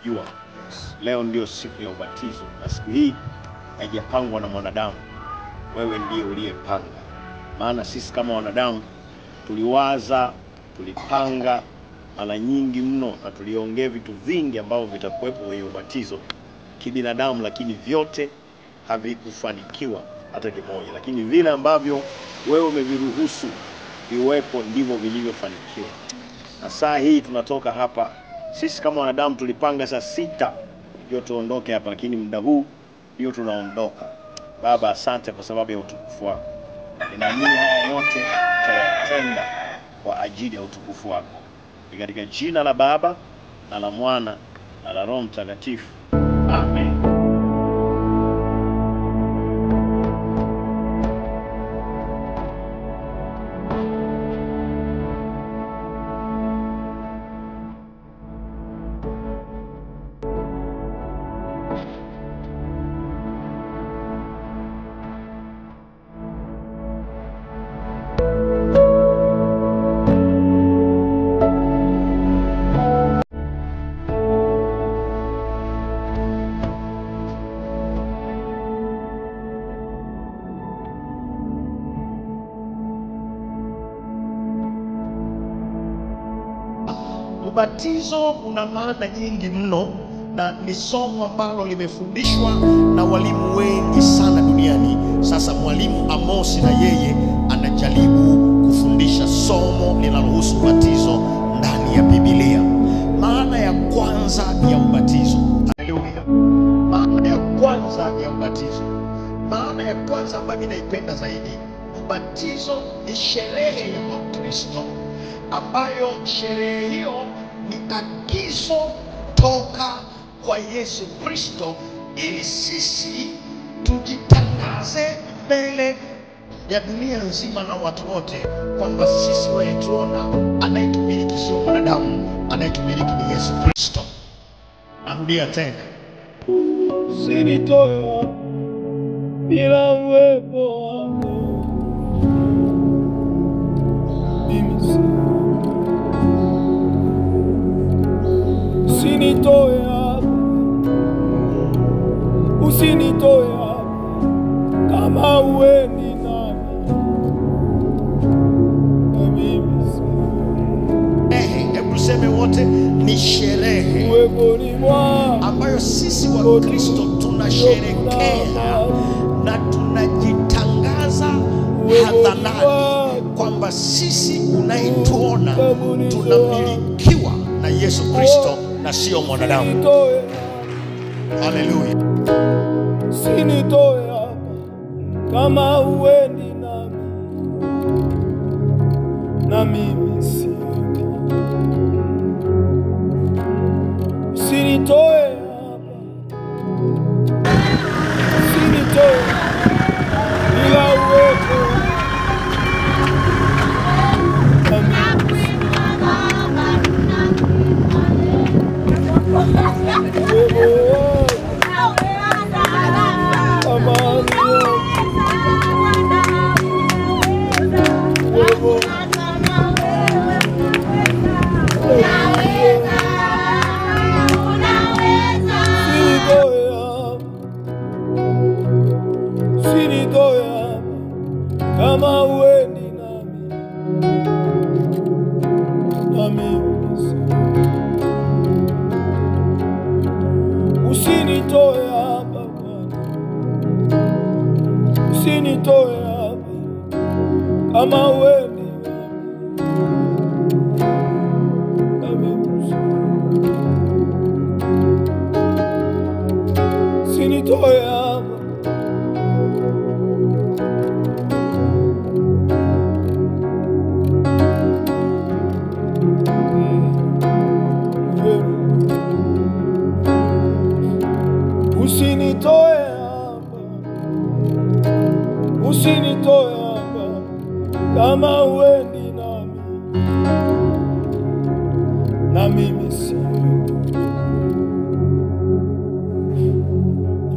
unajua leo ndio siku ya ubatizo, na siku hii haijapangwa na mwanadamu, wewe ndiye uliyepanga. Maana sisi kama wanadamu tuliwaza, tulipanga mara nyingi mno, na tuliongea vitu vingi ambavyo vitakuwepo kwenye ubatizo kibinadamu, lakini vyote havikufanikiwa hata kimoja. Lakini vile ambavyo wewe umeviruhusu viwepo ndivyo vilivyofanikiwa. Na saa hii tunatoka hapa, sisi kama wanadamu tulipanga saa 6 ndio tuondoke hapa, lakini muda huu ndio tunaondoka. Baba, asante kwa sababu ya utukufu wako. Ninaamini haya yote utayatenda kwa ajili ya utukufu wako. Ni katika jina la Baba na la Mwana na la Roho Mtakatifu. Amen. Ubatizo una maana nyingi mno, na ni somo ambalo limefundishwa na walimu wengi sana duniani. Sasa mwalimu Amosi na yeye anajaribu kufundisha somo linalohusu ubatizo ndani ya Biblia. Maana ya kwanza ya ubatizo. Haleluya. Maana ya kwanza ya ubatizo. Maana ya kwanza ambayo mimi naipenda zaidi, ubatizo ni sherehe ya Wakristo, ambayo sherehe hiyo ni agizo toka kwa Yesu Kristo ili sisi tujitangaze mbele ya dunia nzima na watu wote kwamba sisi wayetuona, anayetumiliki sio mwanadamu, anayetumiliki ni Yesu Kristo. Narudia tena, usinitoe bila uwepo wako, mimi usinitoe hapa, usinitoe hapa kama uendi nami, na mimi hebu tuseme wote, ni sherehe ambayo sisi wa Kristo tunasherehekea na tunajitangaza hadharani kwamba sisi unayetuona tunamilikiwa na Yesu Kristo na sio mwanadamu. Haleluya. Usinitoe hapa kama uendi nami, na mimi siendi. Usinitoe hapa, usinitoe bila uwepo, na mimi kama uendi nami, na mimi usinitoe hapa Bwana, usinitoe hapa kama uendi nami, na mimi usinitoe hapa. Usinitoe hapa, usinitoe hapa kama uendi nami, na mimi siendi.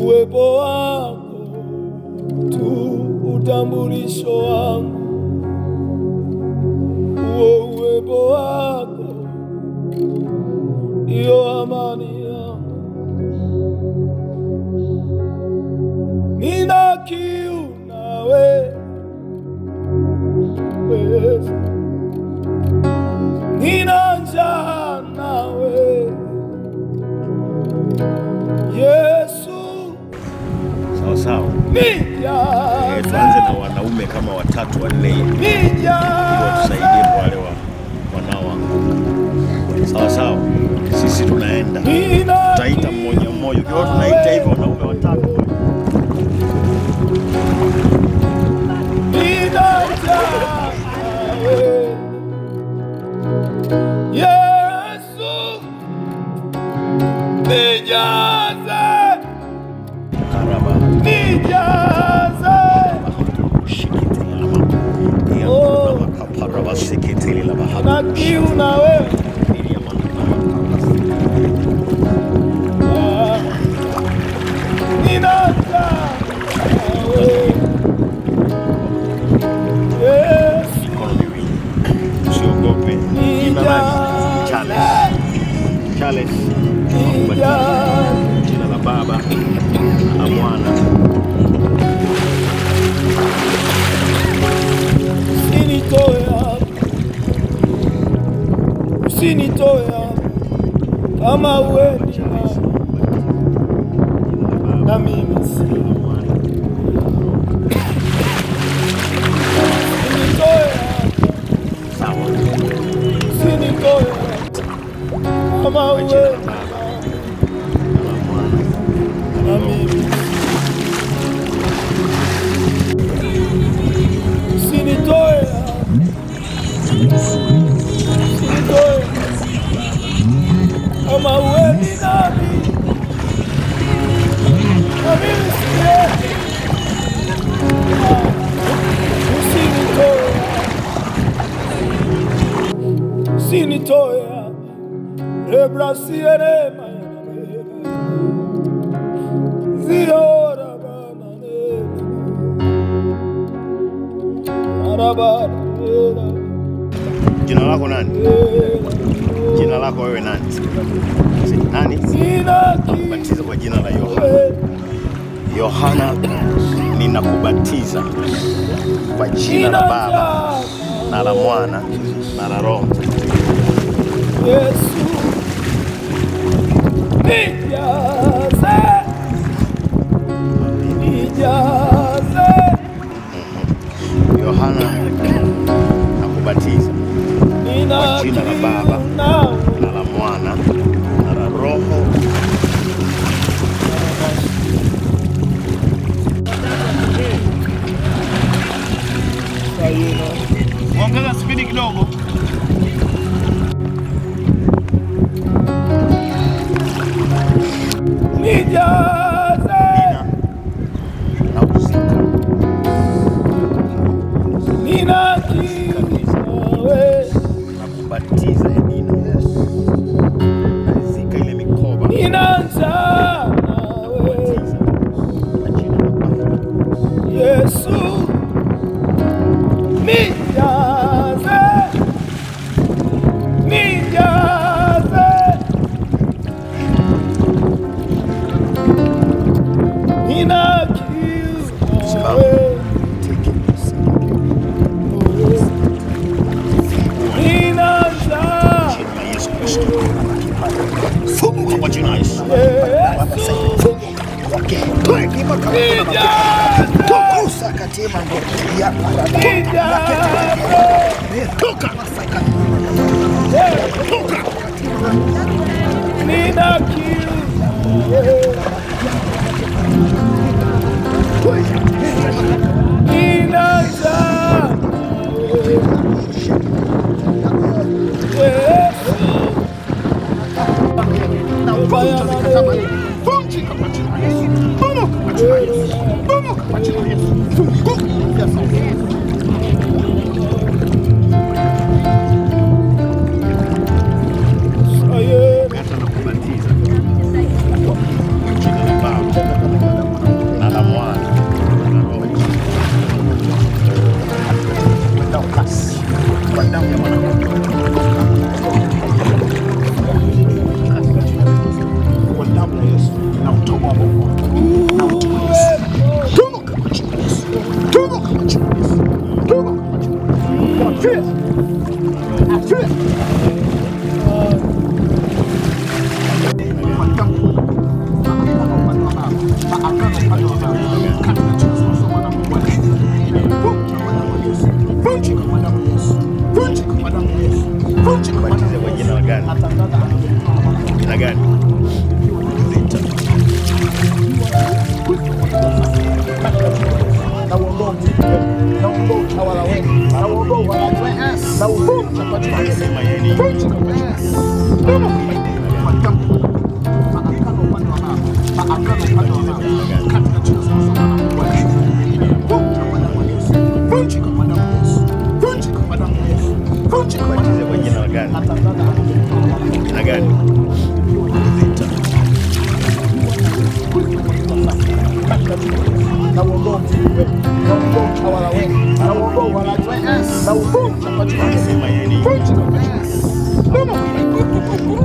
Uwepo wako tu utambulisho wangu, uo uwepo wako iyo amani yangu. Nina kiu nawe Yesu, nina njaa nawe Yesu. Sawa sawa. Tuanze na wanaume kama watatu wanne hivi. Ili watusaidie kwa wale wanaoanguka. Sawa sawa. Sisi tunaenda. Tutaita mmoja mmoja. Kwa tunaita hivyo wanaume watatu. Yesu, nijaze, nijaze. Na kiu nawe, nina njaa nawe Yesu. Mikono miwili. Usiogope. Jina nani? Charles. Charles. Jina la Baba na Mwana. Usinitoe hapa, usinitoe hapa kama uendi na mimi si. Usinitoe hapa, Sawa. usinitoe hapa kama Kwa jina la uendi Baba na la Mwana na mimi. Usinitoe hapa, usinitoe kama uendi nami, na mimi siendi. Usinitoe hapa, usinitoe hapa. Rebrasiere mayana ziora banane araba. Jina lako nani? Jina lako wewe nani? Nani? Nakubatiza kwa jina la Yohana. Yohana, ninakubatiza kwa jina la Baba na la Mwana na la Roho. Yesu, nijaze, nijaze. Yohana, nakubatiza kwa jina la Baba na la Mwana na la Roho. Ongeza spidi kidogo. Nijaze, Na uzika. nina kiu nawe, Nakubatiza Edina. Nazika ile mikoba. nina njaa nawe Nakubatiza kwa jina la Baba. Yesu, nijaze, nijaze. Nina kiu nawe, nina njaa Jina la Yesu Kristo. Funguka kwa jina la Yesu. Yesu, nijaze, Toka. Toka. nina kiu nawe, nina njaa nawe Yesu. Vunjika kwa jina la Yesu. Bomoka kwa jina la Yesu. Bomoka kwa jina la Yesu. Funguka kuanzia sasa. Hata nakubatiza kwa jina la Baba na la Mwana na la Roho. Batize kwa jina gani? Jina gani? Batize kwa jina gani? Jina gani?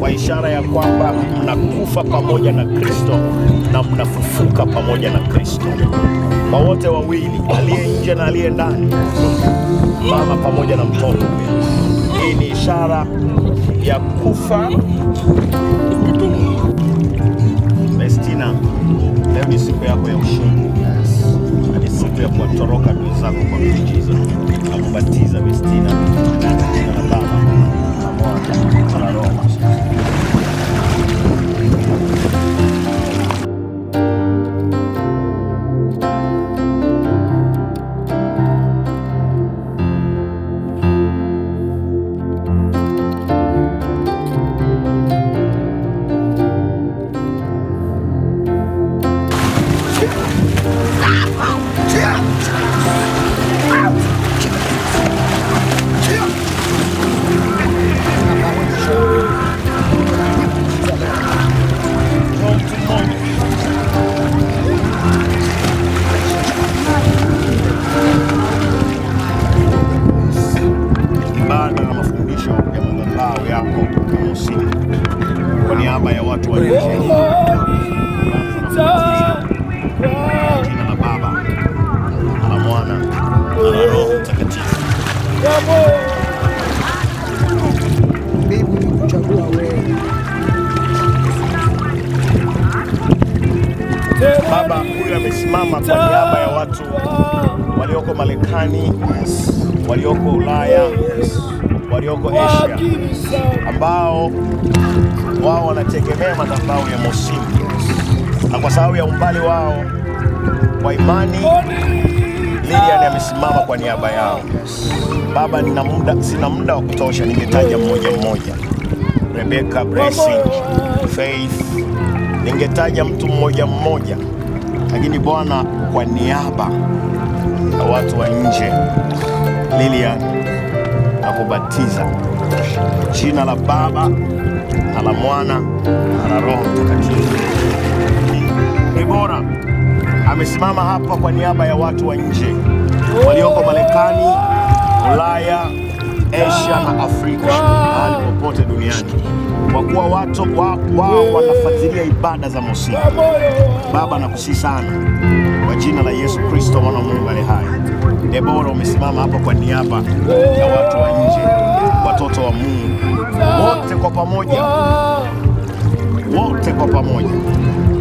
Kwa ishara ya kwamba mnakufa pamoja na Kristo na mnafufuka pamoja na Kristo. Kwa wote wawili, aliye nje na aliye ndani, mama pamoja na mtoto. Hii ni ishara ya kufa. Bestina, leo ni siku yako ya ushindi. Na ni siku ya kuwatoroka adui zako kwa miujiza. Nakubatiza Bestina, jina la Baba na Mwana na Roho Mtakatifu. Ibada na mafundisho ya madhabahu yako Mosini, kwa niaba ya watu wa nchi, jina la Baba na la Mwana na la Roho Mtakatifu. Mbingu imekuchagua wewe. Baba huyu amesimama kwa niaba ya watu walioko Marekani, walioko Ulaya, walioko Asia, ambao wao wanategemea madhabahu ya Mosini, na kwa sababu ya umbali wao kwa imani, Lilian amesimama kwa niaba yao. Baba, sina muda wa kutosha, ningetaja mmoja mmoja. Rebecca, Blessing, Faith, ningetaja mtu mmoja mmoja, lakini Bwana, kwa niaba ya watu wa nje, Lilian nakubatiza jina la Baba na la Mwana na la Roho Mtakatifu. Debora amesimama hapa kwa niaba ya watu wa nje walioko Marekani, Ulaya, Asia na Afrika, mahali popote duniani, kwa kuwa watu wao wanafuatilia ibada za Mosini. Baba, nakusihi sana kwa jina la Yesu Kristo mwana wa Mungu aliye hai. Debora umesimama hapa kwa niaba ya watu wa nje, watoto wa Mungu wote kwa pamoja, wote kwa pamoja.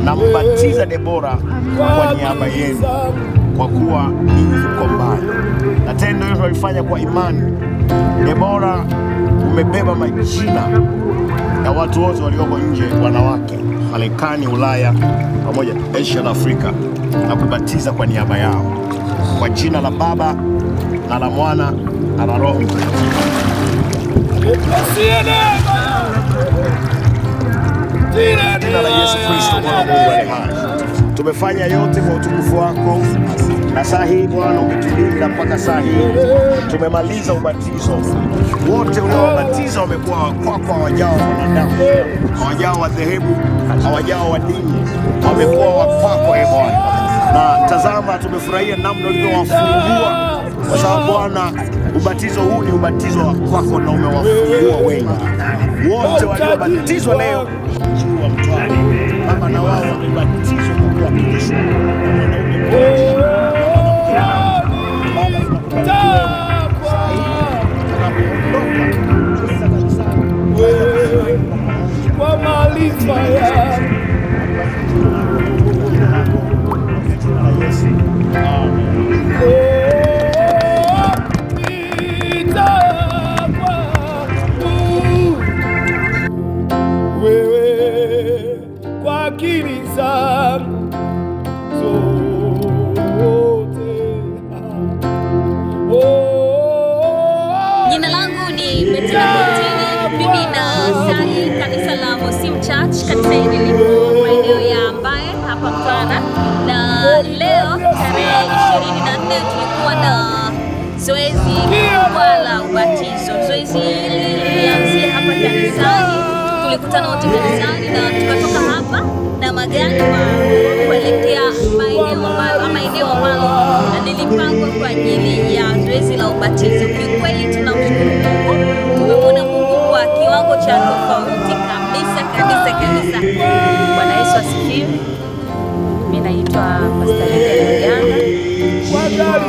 Nambatiza Debora kwa niaba yenu, kwa kuwa ninyi mko mbali, na tendo hilo walifanya kwa imani. Debora, umebeba majina ya watu wote walioko nje, wanawake Marekani, Ulaya pamoja Asia na Afrika, na kubatiza kwa niaba yao kwa jina la Baba na la Mwana na la Roho Mtakatifu. Jina la Yesu Kristo mwana wa Mungu aliye hai. Tumefanya yote kwa utukufu wako, na saa hii Bwana umetulinda mpaka saa hii. Tumemaliza ubatizo. Wote uliowabatiza wamekuwa kwako, hawajao wanadamu, hawajao wa dhehebu, hawajao wa dini, wamekuwa wa kwako, e Bwana. Na tazama, tumefurahia namna ulivyowafungua, kwa sababu Bwana, ubatizo huu ni ubatizo wa kwako na umewafungua wengi. Wote waliobatizwa leo wa Mtwara, baba na wao wamebatizwa kwa kuwakilishwa na mwanaume mmoja na mwanamke mmoja. Leo tarehe 24 tulikuwa na zoezi kubwa la ubatizo. Zoezi hili lilianzia hapa kanisani, tulikutana wote kanisani na tukatoka hapa na magari kuelekea maeneo ambayo ama eneo ambalo lilipangwa kwa ajili ya zoezi la ubatizo. Kiukweli tunamshukuru Mungu, tumemwona Mungu kwa kiwango cha tofauti kabisa kabisa kabisa. Bwana Yesu asifiwe. Mimi naitwa Pastor Linda Mganga.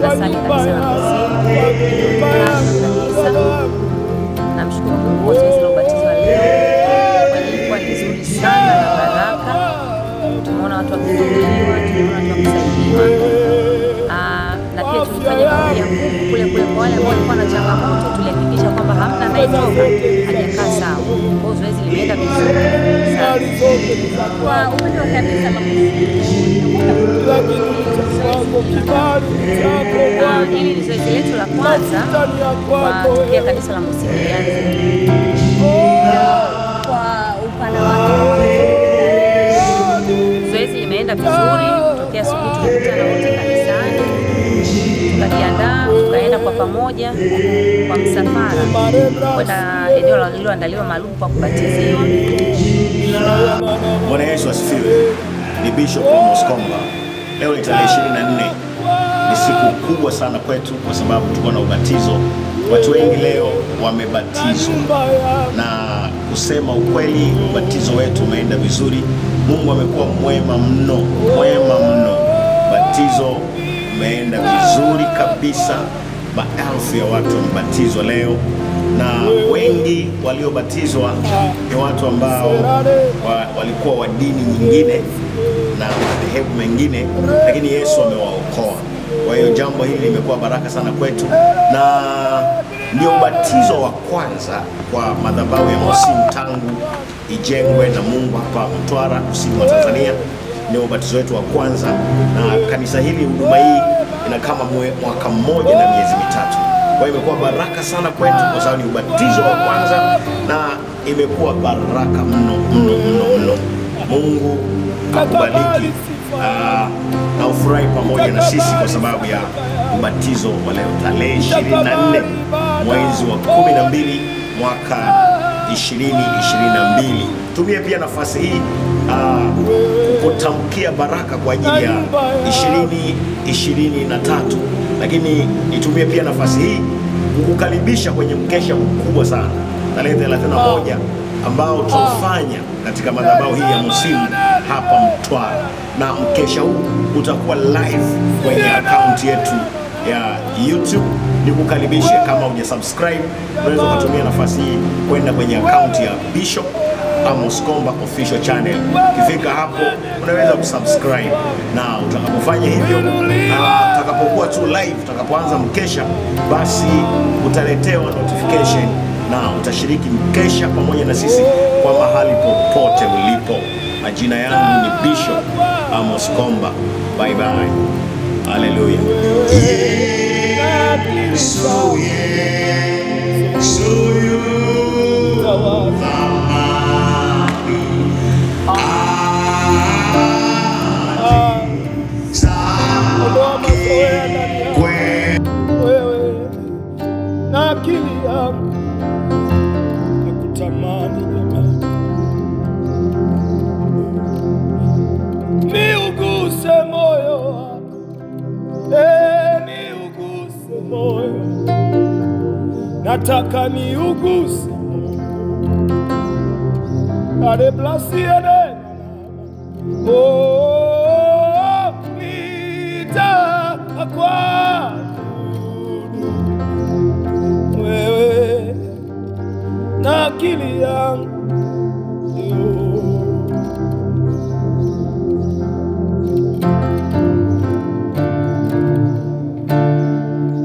Nasali kanisa la Msimu. Kanisa. Namshukuru Mungu kwa zoezi la ubatizo wa leo. Ilikuwa ni nzuri sana na baraka. Tumeona watu wakifunguliwa, tumeona watu wakisaidiwa. Na pia tulifanya maombi ya nguvu kule kule kwa wale ambao walikuwa na changamoto, tulihakikisha kwamba hamna anayetoka hajakaa sawa. Kwa hiyo zoezi limeenda vizuri sana. Kwa upande wa kanisa la Msimu, hili ni zoezi letu la kwanza kwa tokea kanisa la Msimu lianze. Kwa upana wake zoezi limeenda vizuri tokea asubuhi, tulikutana wote kanisani, tukajiandaa, tukaenda kwa pamoja kwa msafara kwenda eneo lililoandaliwa maalum kwa kubatiziwa. Bwana Yesu asifiwe. Ni Bishop Amos Komba. Leo ni tarehe 24. Ni siku kubwa sana kwetu kwa sababu tuko na ubatizo. Watu wengi leo wamebatizwa, na kusema ukweli, ubatizo wetu umeenda vizuri. Mungu amekuwa mwema mno, mwema mno. Batizo umeenda vizuri kabisa. Maelfu ya watu wamebatizwa leo, na wengi waliobatizwa ni watu ambao walikuwa wa dini nyingine na madhehebu mengine, lakini Yesu amewaokoa. Kwa hiyo jambo hili limekuwa baraka sana kwetu, na ndio ubatizo wa kwanza kwa madhabahu ya Msimu tangu ijengwe na Mungu hapa Mtwara, kusini mwa Tanzania. Ndio ubatizo wetu wa kwanza, na kanisa hili, huduma hii ina kama mwaka mmoja na miezi mitatu. Kwa hiyo imekuwa baraka sana kwetu kwa sababu ni ubatizo wa kwanza, na imekuwa baraka mno mno mno mno. Mungu akubariki na ufurahi pamoja na sisi kwa sababu ya ubatizo wa leo tarehe 24 mwezi wa 12 mwaka 2022. Tumie pia nafasi hii kukutamkia baraka kwa ajili ya 2023, lakini nitumie pia nafasi hii kukukaribisha kwenye mkesha mkubwa sana tarehe 31 ambao tutafanya katika madhabahu hii ya Msimu hapa Mtwara, na mkesha huu utakuwa live kwenye account yetu ya YouTube. Nikukaribishe, kama hujasubscribe unaweza kutumia nafasi hii kwenda kwenye account ya Bishop Amos Komba Official Channel. Ukifika hapo unaweza kusubscribe, na utakapofanya hivyo, utakapokuwa tu live, utakapoanza mkesha, basi utaletewa notification na utashiriki mkesha pamoja na sisi kwa mahali popote ulipo. Majina yangu ni Bishop Amos Komba. Bye bye. Hallelujah. Yesu, Yesu yu thamani. Wewe na akili yangu nakutamani jamani, niuguse moyo wako, niuguse moyo, nataka niuguse moyo, areblasiene oh, nitakuabudu wewe na akili yangu.